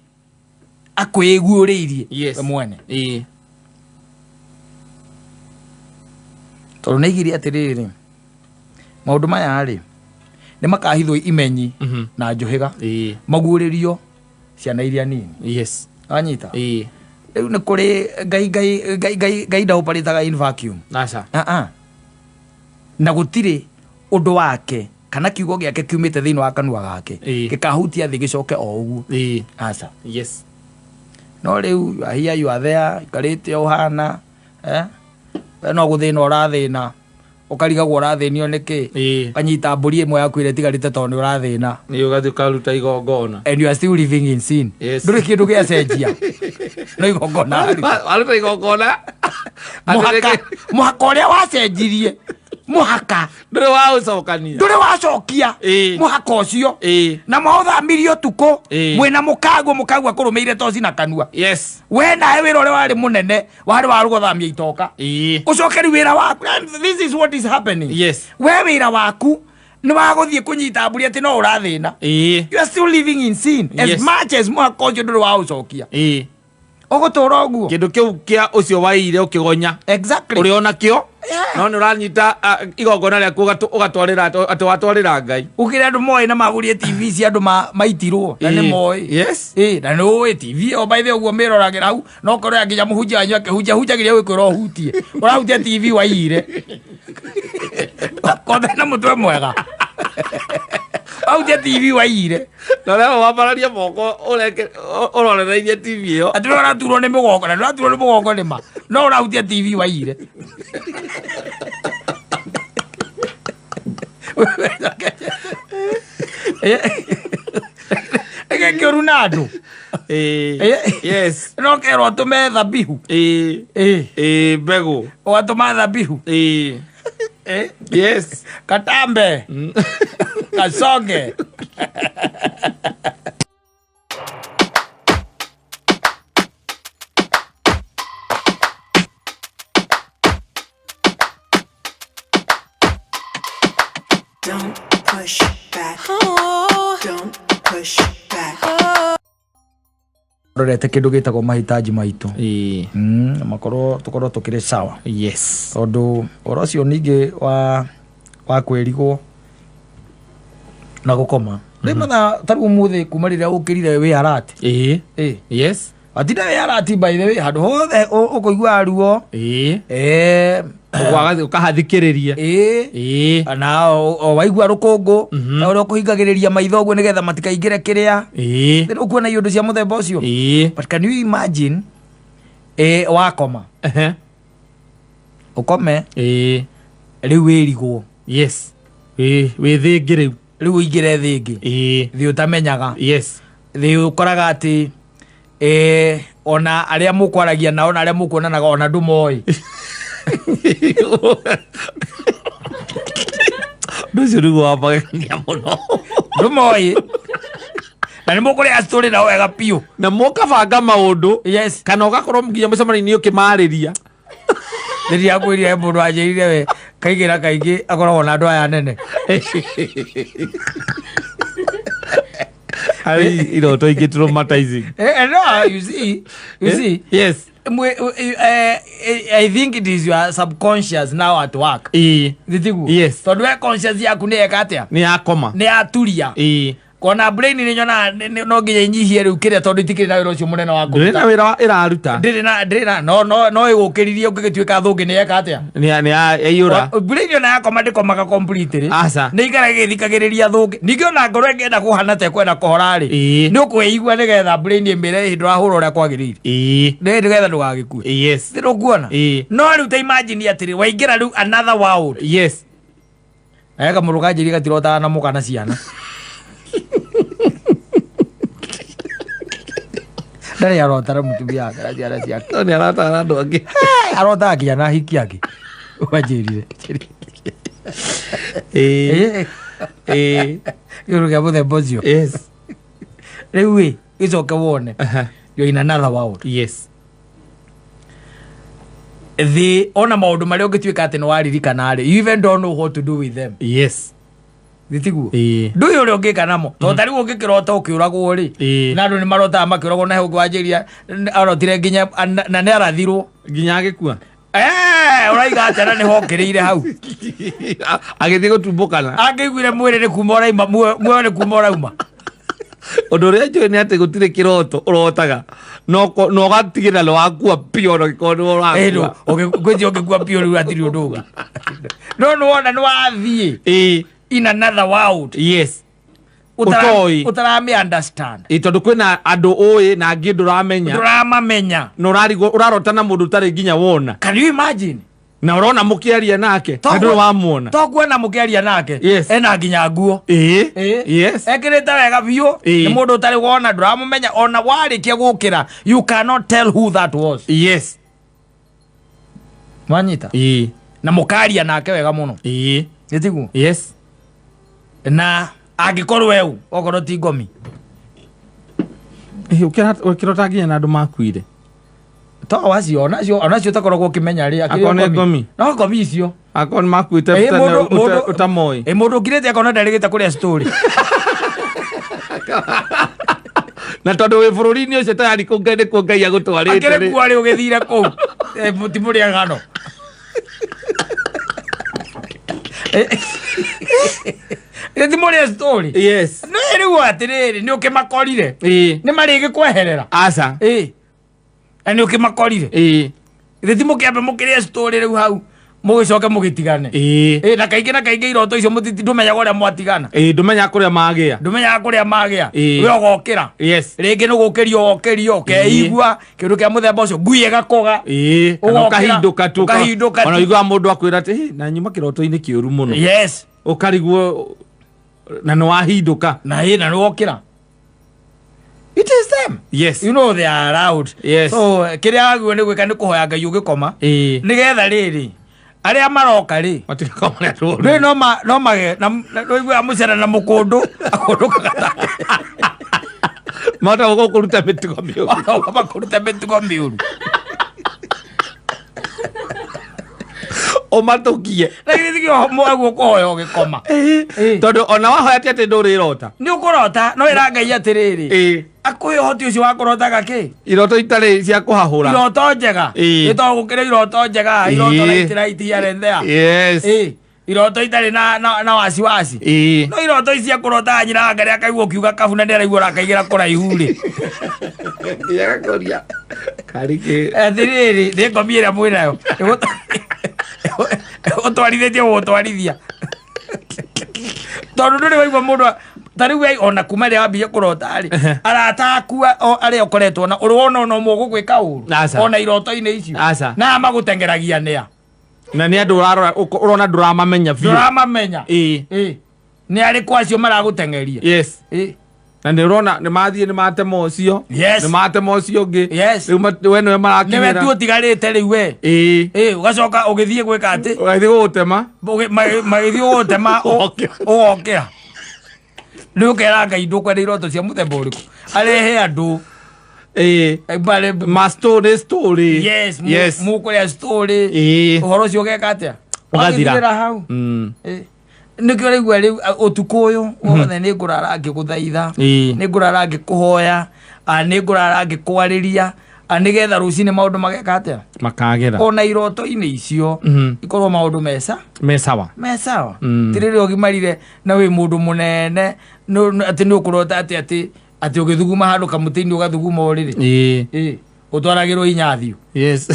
Akwĩguũrĩirie Yes. we mwene. Tondũ nĩaigire atĩrĩrĩ, maũndũ maya rĩ, nĩ makahithwo imenyi na njũhĩga. Maguũrĩrio ciana iria nini. Yes. Wanyita? Rĩu nĩ kũrĩ Ngai, Ngai, Ngai, Ngai, Ngai ndaoparĩtaga in vacuum. Aca. Ah-ah. Na gũtirĩ ũndũ wake kana kiugo gĩake kiumĩte thĩinĩ wa kanua gake gĩkahutia thĩ gĩcoke o ũguo. Aca. Yes. No rĩu you are here, you are there, ikarĩte o ũhana, We no gũthĩna ũrathĩna, ũkarigagwo ũrathĩnio nĩkĩ? Ũkanyita mbũri ĩmwe yaku ĩrĩa ĩtigarĩte tondũ nĩ ũrathĩna. Nĩ ũgathiĩ ũkaruta igongona. And you are still living in sin. Yes. Ndũrĩ kĩndũ gĩacenjia. No igongona waruta. Waruta igongona. Mũhaka, mũhaka ũrĩa wacenjirie. Mũhaka. Ndũrĩ waũcokania. Ndũrĩ wacokia. Mũhaka ũcio. Na mwaũthamirie ũtukũ. Mwĩna mũkagwo, mũkagwo akũrũmĩire toci na kanua. Yes. We nawe wĩra ũrĩa warĩ mũnene, warĩ wa gũthamia itoka. Ũcoke rĩu wĩra waku. And this is what is happening. Yes. We wĩra waku nĩ wa gũthiĩ kũnyita mbũri atĩ no ũrathĩna. You are still living in sin. As Yes. much as mũhaka ũcio ndũrĩ waũcokia. Ũgũtũra ũguo. Kĩndũ kĩu kĩa ũcio waiyire ũkĩgonya. Exactly. Ũrĩ ona kĩo. Yeah. No nĩ ũranyita, igongona rĩaku ũgatwarĩra atĩ watwarĩra Ngai. Ũkĩrĩ andũ moĩ na magũrie TV cia andũ maitirwo, na nĩ moĩ. Yes. Na nĩ ũĩ TV ĩyo by the way ũguo mĩroragĩra hau, no korwo ya nginya mũhunjia wanyu akĩhunjia, hunjagĩria gwĩkwĩra ũhutie. Ũrahutia TV waiyire. Kothe na mũtwe mwega. Wahutia TV waiyire. Na ũrĩa wambararia moko ũrorereirie TV ĩyo. Atĩ nĩ ũraturwo nĩ mũgongo, na nĩ ũraturwo nĩ mũgongo nĩ ma. No ũrahutia TV waiyire. Ĩgekĩ ũru na andũ. Yes. No kerwo atũme thabihu. Mbegũ. Ũgatũma thabihu. Yes. Katambe. Kasonge. Don't push back. Don't push back. Rorete kindu gitagwo mahitaji maitu. Makorwo tukorwo tukiri sawa. Yes. Tondu ũhoro ũcio ningĩ wa kwĩrigwo na gũkoma. Rĩ mathaa ta rĩu ũmũthĩ kuma rĩrĩa ũkĩrire wĩ alert. Yes. Watinda wĩ alert by the way, handũ hothe ũkũigua ruo. Ũkahathikĩrĩria. Na o waigua rũkũngũ, na ũrĩa ũkũhingagĩrĩria maitho ũguo nĩgetha matikaingĩre kĩrĩa. Rĩu ũkuona iũndũ cia mũthemba ũcio. But can you imagine, wakoma? Ũkome. Rĩu wĩrigwo. Yes. Wĩ thĩ ĩngĩ rĩu. Rĩu ũingĩre thĩ ĩngĩ. Thĩ ũtamenyaga. Yes. Thĩ ũkoraga atĩ, ona arĩa mũkwaragia nao na arĩa mũkuonanaga ona ndũmoĩ. Ũndũ ũcio nĩguo wa magegania mũno. Ndũmoĩ. Na nĩ mũkũrĩa story nao wega biũ. Na mũkabanga maũndũ. Yes. Kana ũgakorwo nginya mũcemanio-inĩ ũkĩmarĩria. Rĩrĩa akwĩrire mũndũ anjĩrire we kaingĩ na kaingĩ akoragwo na andũ aya anene. Harĩ iroto ingĩ traumatizing. No, you see, you see. Yes. I think it is your subconscious now at work. Ĩĩ. Thitiguo? Yes. Tondũ we conscious yaku nĩ yeka atĩa? Nĩ yakoma. Nĩ yaturia. Ĩĩ. Kona brain nĩ nyonaga no nginya inyihie rĩu kĩrĩa tondũ itikĩrĩ na wĩra ũcio mũnene wa Ndũrĩ na kũruta. wĩra ĩraruta. Ndĩrĩ na no ĩgũkĩririe ũngĩgĩtuĩka thũngĩ nĩ yeka atĩa? Nĩ yaiyũra. Brain ona yakoma ndĩkomaga completely. Aca. Nĩ ikara ĩgĩthikagĩrĩria thũngĩ. Ningĩ ona ngoro ĩngĩenda kũhana ta ĩkwenda kũhora rĩ. Ĩĩ. Nĩ ũkwĩigua nĩgetha brain ĩmĩre ĩ ndũrahũra ũrĩa kwagĩrĩire. Ĩĩ. Nĩ nĩgetha ndũgagĩkue. Yes. Ndũkuona? Ĩĩ. No rĩu ta imagine atĩrĩ waingĩra rĩu another world. Yes. Eka kamũndũ kanjĩrire gatirotaga na mũka na ciana. Ndarĩ arota na mũtumia wake na ciana ciake. No nĩ arataga na andũ angĩ. Arotaga nginya na hiki angĩ. Wanjĩrire. Ĩĩ. Ĩĩ. Kĩũndũ kĩa mũthemba ũcio. Yes. Rĩu ĩ, gĩcoke wone. You're in another world. Yes. Thĩ ona maũndũ marĩa ũngĩtuĩka atĩ nĩ waririkana rĩ, you even don't know what to do with them. Yes. Thitiguo? Ĩĩ. Ndũĩ ũrĩa ũngĩka namo. Tondũ ta rĩu ũngĩkĩrota ũkĩũragwo rĩ, Ĩĩ. na andũ nĩ marotaga makĩũragwo na he ũngĩ wanjĩria arotire nginya na nĩ arathirwo. Nginya agĩkua. Ũraiga atĩa na nĩ hokĩrĩire hau. Agĩthiĩ gũtumbũkana. Angĩiguire mwĩrĩ nĩ kuma ũraima, muoyo nĩ kuma ũrauma. Ũndũ ũrĩa njũĩ nĩ atĩ gũtirĩ kĩroto ũrotaga na ũgatigĩrĩra nĩ wakua biũ ona ũngĩkorwo nĩwe ũrakua. Ngwĩciria ũngĩkua biũ rĩu hatirĩ ũndũ ũngĩ. No nĩ wona nĩ wathiĩ Ĩĩ. in another world. Yes. Ũtoĩ. Ũtaramĩ understand. Ĩĩ, tondũ kwĩna andũ ũĩ na angĩ ndũramenya. Ndũramamenya. Na ũrarigwo ũrarota na mũndũ ũtarĩ nginya wona. Can you imagine? Na ũrona mũkĩaria nake, na ndũrĩ wamuona. To kuona mũkĩaria nake. Yes. Ena nginya nguo. Ĩĩ. Ĩĩ. Yes. Ekĩrĩte wega biũ. Ĩĩ. Nĩ mũndũ ũtarĩ wona, ndũramũmenya ona warĩkia gũkĩra. You cannot tell who that was. Yes. Wanyita? Ĩĩ. Na mũkaria nake wega mũno. Ĩĩ. Nĩ tiguo? Yes. Na angĩkorwo eu, okorwo ti ngomi. Ĩĩ, ũkĩrota nginya na andũ makuire. To wacio, onacio ũtakoragwo ũkĩmenya rĩ, akĩrĩ Akorwo nĩ ngomi. No ngomi icio. Akorwo nĩ makuĩte Ĩĩ, ũtamoĩ. Ĩĩ, mũndũ ũkirĩte akona ndarĩgĩte kũrĩa story. Na tondũ wĩ bũrũri-inĩ ũcio tayari kũu Ngai nĩkuo Ngai agũtwarĩte Akĩrĩ rĩ. kuo rĩ ũgĩthire kũu. Ti mũrĩa ng'ano. Ti mũrĩa story. Yes. No rĩu atĩrĩrĩ, nĩ ũkĩmakorire. Ĩĩ. Nĩ marĩgĩkweherera. Aca. Ĩĩ. Na nĩ ũkĩmakorire. Ĩĩ. Githĩ ti mũkĩambe mũkĩrĩe story rĩu hau, mũgĩcoke mũgĩtigane. Ĩĩ. Ĩĩ, na kaingĩ na kaingĩ iroto icio ndũmenyaga ũrĩa mwatigana. Ĩĩ, ndũmenyaga kũrĩa magĩa. Ndũmenyaga kũrĩa magĩa. Ĩĩ. We ũgokĩra. Yes. Rĩngĩ nĩ gũkĩrio wokĩrio, ũkeigua, kĩndũ kĩa mũthemba ũcio, ngui ĩgakũga. Ĩĩ, kana Ũgokĩra, ũkahindũka tu, ũkahindũka tu. Ona ũiguaga mũndũ akwĩra atĩ, Hĩ, na nyuma kĩroto-inĩ kĩũru mũno. Yes. Ũkarigwo na nĩ wahindũka. Na ĩ, na nĩ wokĩra. It is them. Yes. You know they are around. Yes. So, kĩrĩa wagĩrĩirwo nĩ gwĩka nĩ kũhoya Ngai ũgĩkoma. Ĩĩ. Nĩgetha rĩrĩ, arĩa maroka rĩ, Matigakorwo marĩ andũ oru. Ndũĩ no no mage, na na ndũiguaga mũcere na mũkũndũ, akũndũkaga ta- Mahota gũka kũruta mĩtugo mĩũru. Maroka makũrute mĩtugo mĩũru. Ũmatũkie. Na githĩ ti kĩo mwaguo kũhoya ũgĩkoma. Ĩĩ. Tondũ ona wahoya ti atĩ ndũrĩrota. Nĩ ũkũrota, no ĩra Ngai atĩrĩrĩ. Ĩĩ. Akũhe ũhoti ũcio wa kũrotaga kĩ? Iroto itarĩ cia kũhahũra. Iroto njega. Ĩĩ. Nĩ tondũ gũkĩrĩ iroto njega, iroto Ĩĩ. right, right here and there. Yes. Ĩĩ. Iroto itarĩ na wasiwasi. Ĩĩ. No iroto ici cia kũrotaga nyina wa Ngai akaigua ũkiuga kabu na nĩaraigua ũrakaigĩra kũraihu rĩ. Nginya Karĩ kĩ? Atĩrĩrĩ, nĩ ngomi ĩrĩa mwĩnayo. Ũtwarithĩtie gũgũtwarithia. Tondũ ndũrĩ waigua mũndũ ta rĩu we ona kuma rĩrĩa wambire kũrota rĩ, arata aku arĩa ũkoretwo na ũrĩ wona ona ũmwe ũgũgwĩka ũru. Aca. Ona iroto-inĩ icio. Aca. Na magũtengeragia nĩa. Na nĩ andũ ũrarora, ũrona ndũramamenya biũ. Ndũramamenya. Ĩĩ. Ĩĩ. Nĩ arĩkũ acio maragũteng'eria? Yes. Ĩĩ. Na nĩ ũrona nĩ mathiĩ nĩ matema ũcio. Yes. Nĩ matema ũcio ũngĩ. Yes. Rĩu we nĩwe marakinyĩra. Nĩwe tu ũtigarĩte rĩu we. Ĩĩ. Ĩĩ, ũgacoka ũgĩthiĩ gwĩka atĩ? Ũgagĩthiĩ gũgũtema. Magĩthiĩ gũgũtema, Ũgokĩra. ũgokĩra. Rĩu ũkera Ngai ndũkwenda iroto cia mũthemba ũrĩkũ. Arehe andũ. Ĩĩ. Barĩ- Ma story, story. Yes, Yes. mũkũrĩa story. Ĩĩ. Ũhoro ũcio ũgeka atĩa? Ũgathira. Ũgagĩthirĩra hau. Ĩĩ. Nĩkĩo ũraigua rĩu ũtukũ ũyũ wothe nĩ ngũrara ngĩgũthaitha, nĩ ngũrara ngĩkũhoya, nĩ ngũrara ngĩkwarĩria, nĩgetha rũcinĩ maũndũ mageka atĩa? Makagĩra. Ona iroto-inĩ icio ikorwo maũndũ mesa me sawa. Me sawa. Ti rĩrĩa ũgimarire na wĩ mũndũ mũnene atĩ nĩ ũkũrota atĩ ũgĩthuguma handũ kamũtĩ-inĩ ũgathuguma ũrĩrĩ. Ĩ, ũtwaragĩrwo inyathio. Yes,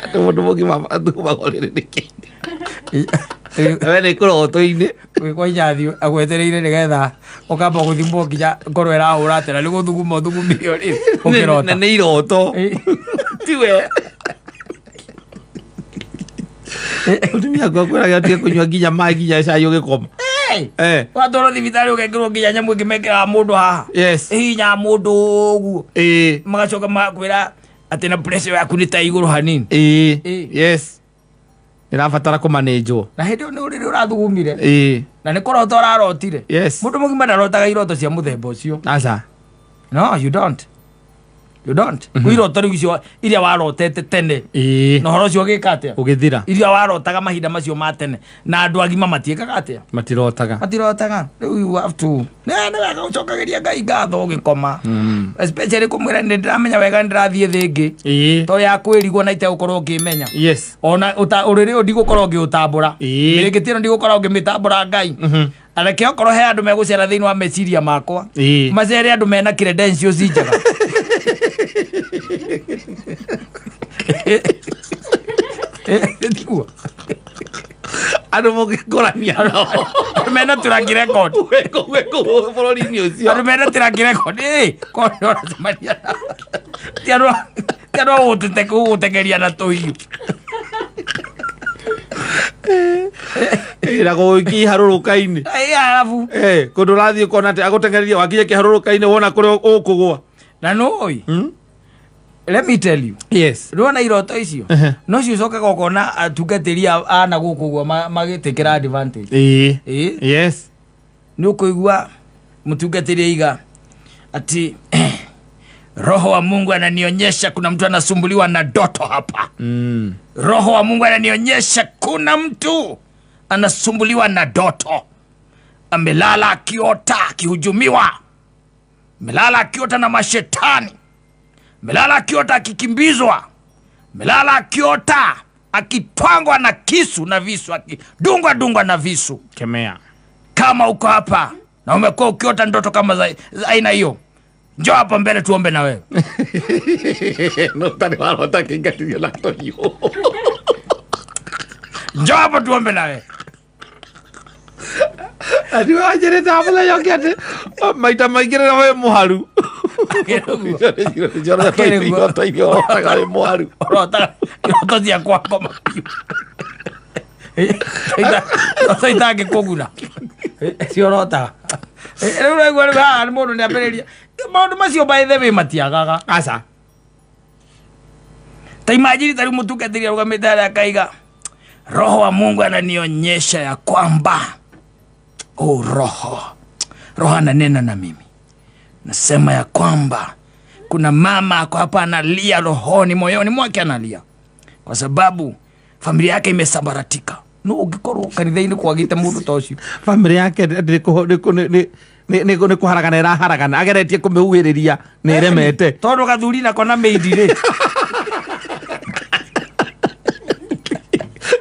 atĩ mũndũ mũgima athugumaga ũrĩrĩ nĩkĩ? We nĩ kũroto-inĩ. Gwĩkwo inyathio agwetereire nĩgetha ũkamba gũthimwo nginya ngoro ĩrahũra atĩa, na nĩ gũthuguma ũthugumire ũrĩrĩ na ũkĩrota. Nĩ iroto. Tiwe mũtumia aku akwĩraga atige kũnyua nginya maĩ nginya cai ũgĩkoma. Watwarwo thibitarĩ ũgekĩrwo nginya nyamũ ĩngĩ mekĩraga mũndũ haha, ĩhihinyaga mũndũ ũguo, magacoka magakwĩra atĩ na pressure yaku nĩ ta igũrũ hanini. Yes, ĩrabatara kũmanĩnjwo. Na hĩndĩ ĩyo nĩ ũrĩrĩ ũrathugumire na nĩ kũrota ũrarotire. Mũndũ mũgima ndarotaga iroto cia mũthemba ũcio. Aca. No, you don't, you don't. Kwĩ iroto rĩu icio iria warotete tene na ũhoro ũcio ũgĩka atĩa? Ũgĩthira. Iria warotaga mahinda macio ma tene, na andũ agima matiĩkaga atĩa? Matirotaga. Matirotaga. Rĩu you have to nĩ wega gũcokagĩria Ngai ngatho ũgĩkoma, especially kũmwĩra nĩ ndĩramenya wega nĩ ndĩrathiĩ thĩ ĩngĩ to ya kwĩrigwo na itegũkorwo ngĩmenya. Ona ũrĩrĩ ũyũ ndigũkorwo ngĩũtambũra. Mĩrĩngĩti ĩno ndigũkorwo ngĩmĩtambũra. Ngai areke okorwo he andũ megũcera thĩinĩ wa meciria makwa, macere andũ mena credentials njega. Tiguo? Andũ mũngĩkorania nao. Andũ mena track record. Wĩ bũrũri-inĩ ũcio. Andũ mena track record, korwo nĩ ũracemania nao. Ti andũ a gũgũtengeria na tũhiũ. Na gũgĩkinya iharũrũka-inĩ. Arabu Kũndũ ũrathiĩ ũkona atĩ agũteng'eria wakinya kĩharũrũka-inĩ wona kũrĩa ũkũgũa. Na nũĩ, let me tell you, rĩona iroto icio no cio ũcokaga ũkona atungatĩri ana gũkũ ũguo magĩtĩkĩra advantage. Nĩ ũkũigua mũtungatĩri aiga ati roho wa Mungu ananionyesha kuna mtu anasumbuliwa na ndoto hapa. Roho wa Mungu ananionyesha kuna mtu anasumbuliwa na ndoto, amelala akiota akihujumiwa, amelala akiota na mashetani, amelala akiota akikimbizwa, amelala akiota akitwangwa na kisu na visu, akidungwa dungwa na visu. Kemea. Kama uko hapa na umekuwa ukiota ndoto kama za aina hiyo, njoo hapa mbele tuombe na wewe. No ũtarĩ warota kĩingatithio na tũhiũ. Njoo hapa tuombe na wewe. Ati wanjĩrĩte mũthenya ũngĩ atĩ maita maingĩ rĩrĩa wĩ mũharu. Iroto-inĩ ũrotaga wĩ mũharu. Ũrotaga iroto cia kwangoma biũ, iroto itangĩkũguna ciorotaga rĩu. Ũraigua rĩu haha mũndũ nĩ ambĩrĩria maũndũ macio. By the way, matiagaga. Aca. Ta imagine ta rĩu mũtungatĩri arũgamĩte harĩa akaiga, roho wa Mungu ananionyesha ya kwamba, oh, roho ananena na mimi, nasema ya kwamba kuna mama ako hapa analia rohoni, moyoni mwake analia kwa sababu familia yake imesambaratika. No ũngĩkorwo kanitha-inĩ kwagĩte mũndũ ta ũcio. Bamĩrĩ yake nĩ kũharagana ĩraharagana, ageretie kũmĩhuhĩrĩria nĩ ĩremete. Tondũ gathuri nako na mĩindi rĩ.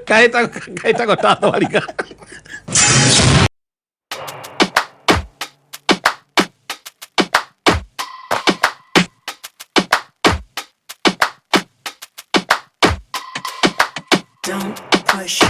Kaĩtagwo ta thwariga. Don't push.